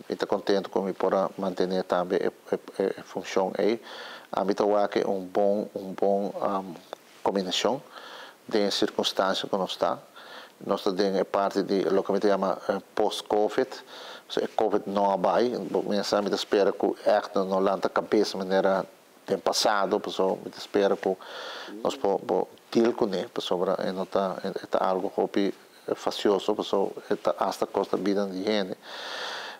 Mi ta contento cu mi por a mantene tambe e funcion ey. Ami ta wak un bon combinacion den circunstancia cu nos ta. Nos ta den parti di loke mi ta yama post-COVID. So, COVID no a bay. Mi ta spera cu echt no lanta cabes manera den pasado, paso mi ta spera cu nos por deal cu ne, pasobra no ta algo hopi fastioso, paso ta hasta costa bida di hende.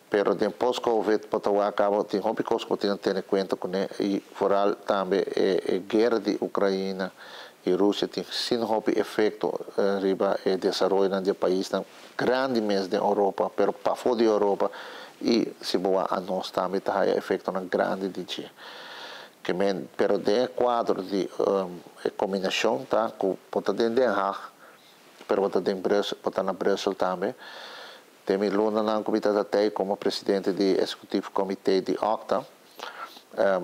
Pero den post-COVID, pa caba, tin hopi cos cu tin tene cuenta cu ne, y vooral tambe e guera di Ucrania y Rusia tin sin hopi efecto riba e desaroyo di pais grandi mes di Europa, pero pafo di Europa, y si bo a nos tambe ta efecto grandi di dje. Kemen, pero den cuadro di combinacion ta, cu bo ta den Den Haag, pero bo ta den Brussel, bo ta na Brussel tambe. Den mi lunanan cu mi ta como presidente di executive committee di OCTA.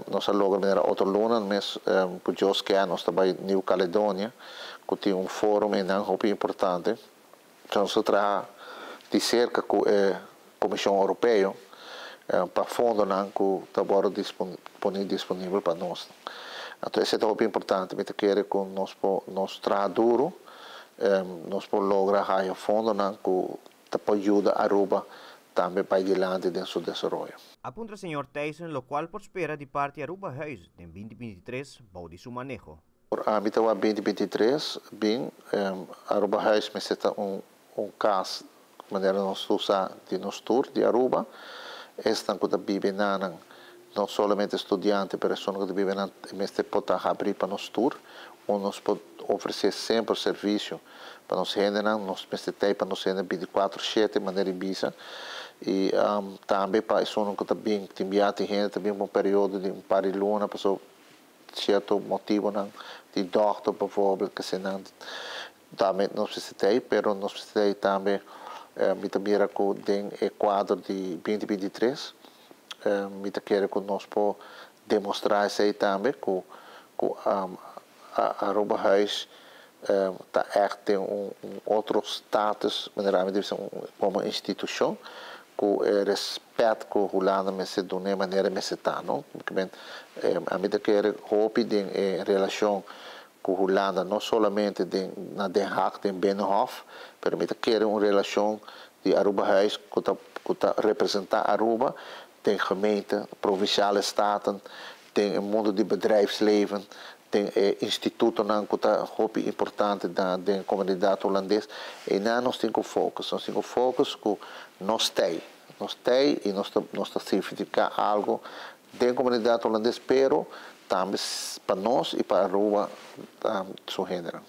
Nos a logra manera otro luna mes cu Dios kier nos tambe New Caledonia, cu tin un forum ey hopi importante. Anto nos ta traha di cerca cu e Comision Europeo pa fondonan cu ta poni disponibel pa nos. Anto esey ta hopi importante, mi ta kere cu nos nos traha duro, nos por logra haya fondonan cu ta por yuda Aruba tambe pa adilanti den su desaroyo. A puntra señor Thijssen locual por spera di parti Aruba Huis den 2023 bou di su maneho. Ami ta 2023, bin Aruba Huis mester ta un cas manera nos usa di nos tur di Aruba, esnan cu ta biba einan, no solamente studiante, pero esun cu ta biba einan mester por ta habri pa nos tur, unda nos por ofrece semper servicio pa nos hendenan, nos mester ta pa nos hende 24/7 manera bisa, y tambe pa esun cu tambe tin biaha hende tambe un periodo di un par di luna, pa cierto motibonan di dokter bijvoorbeeld, cu si nan tambe nos mester, pero nos mester tambe mi ta mira cu den e cuadro di 2023 mi ta kere cu nos por demostra esey tambe cu Aruba Huis ta echt un otro status, manera un, como institucion, cu respet cu Hulanda mester duna manera mester ta, no? Pasobra ami ta kere hopi den relacion cu Hulanda, no solamente na Den Haag, den Binnenhof, pero mi ta kere un relacion di Aruba Huis cu ta representa Aruba den gemeente, provinciale staten, den e mundo di bedrijfsleven, den institutonan cu ta hopi importante den comunidad hulandes. Y einan nos tin cu focus, nos tin cu focus cu nos tey, nos tey y nos ta significa algo den comunidad hulandes, pero tambe pa nos y pa Aruba su genero.